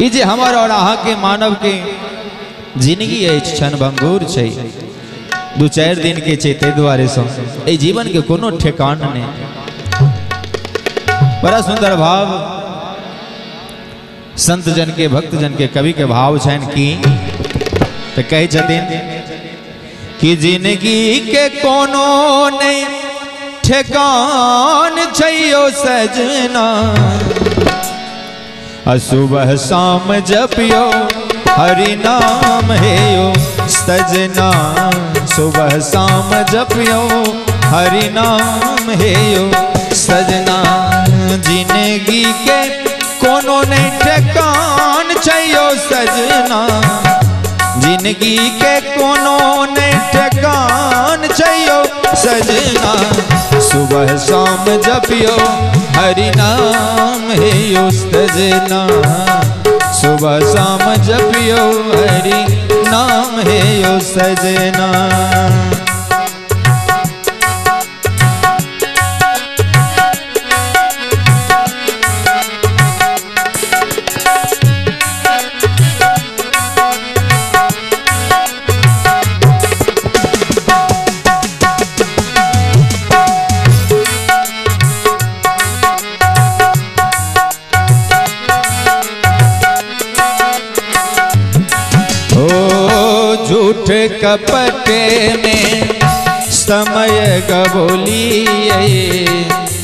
ई जे हमर और अहाँ के मानव के जिंदगी अछि क्षणभंगुर छै, 2-4 दिन के छै, ताहि दुआरे से एहि जीवन के कोनो ठेकान नहीं। बड़ा सुंदर भाव संत जन के, भक्त जन के, कवि के भाव छनि कि तो कहै छथिन कि जिंदगी के कोनो नहीं ठेकान छैयो सजना, सुबह शाम जपियो हरि नाम हेयो सजना, सुबह शाम जपियो हरि नाम हेयो सजना। जिंदगी के कोनो नहीं ठेकान छैयो सजना, जिंदगी के कोनो नहीं ठेकान छैयो सजना, सुबह शाम जपियो हरि नाम हेयो सजना, सुबह शाम जपियो हरि नाम हेयो सजना। झूठ कपट में समय गबोलिए,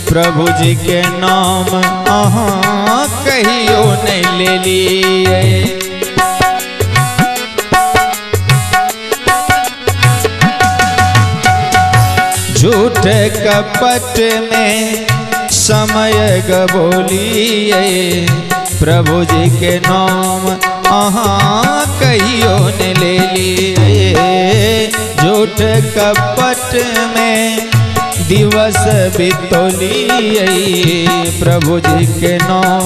प्रभु जी के नाम अहाँ कहियो नहीं ले लिए। झूठ कपट में समय गबोलिए, प्रभु जी के नाम अहाँ कहियो न ले लिए। झूठ कपट में दिवस बितौलिए, प्रभु जी के नाम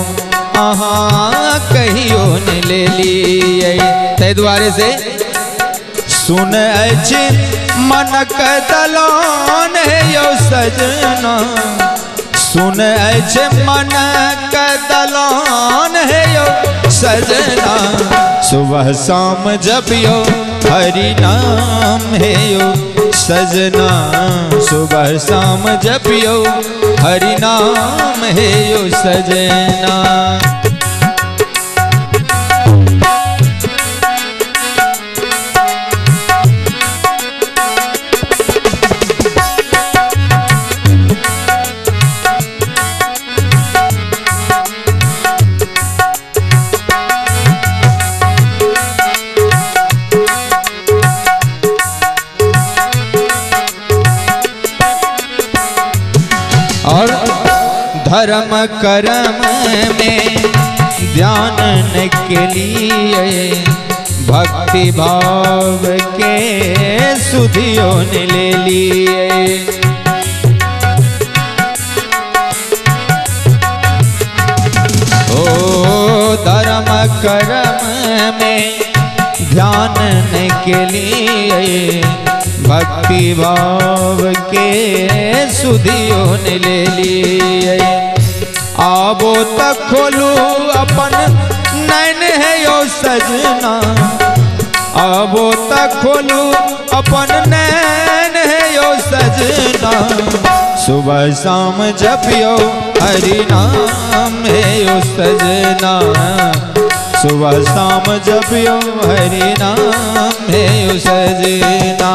अहाँ कहियो न ले लिए। ताहि दुआरे से सुन अछि मनक दलान हे यो सजना, सुन अछि मनक दलान हे यो सजना, सुबह शाम जपियो हरि नाम हे यो सजना, सुबह शाम जपियो हरि नाम हे यो सजना। और धर्म कर्म में ध्यान न के लिए, भक्ति भाव के सुधियों ने ले लिए। ओ धर्म कर्म में ध्यान न के लिए, भक्ति भाव के सुधियों ने ले लिए। आबो तक खोलू अपन नैन है यो सजना, आबो तक खोलू अपन नैन है यो सजना, सुबह शाम जपियो हरि नाम है यो सजना, सुबह शाम जपियो हरि नाम हे यो सजना।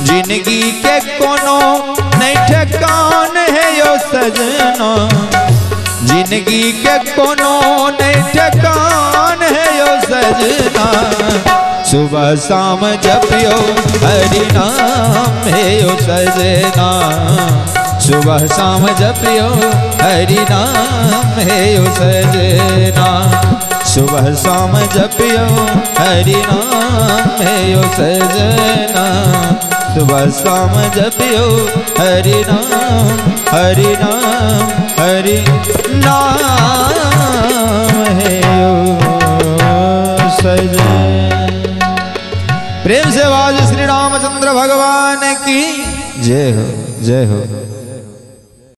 जिंदगी के कोनो नहीं ठेकान है यो सजना, जिंदगी के कोनो नहीं ठेकान है यो सजना, सुबह शाम जपियो हरि नाम हे यो सजना, सुबह शाम जपियो हरि नाम हे यो सजना, सुबह शाम जपियो हरि नाम हे यो सजना, सुबह शाम जपियो हरि नाम हरि नाम हरि नाम हे यो सजना। प्रेम से आवाज श्री रामचंद्र भगवान की जय हो, जय हो।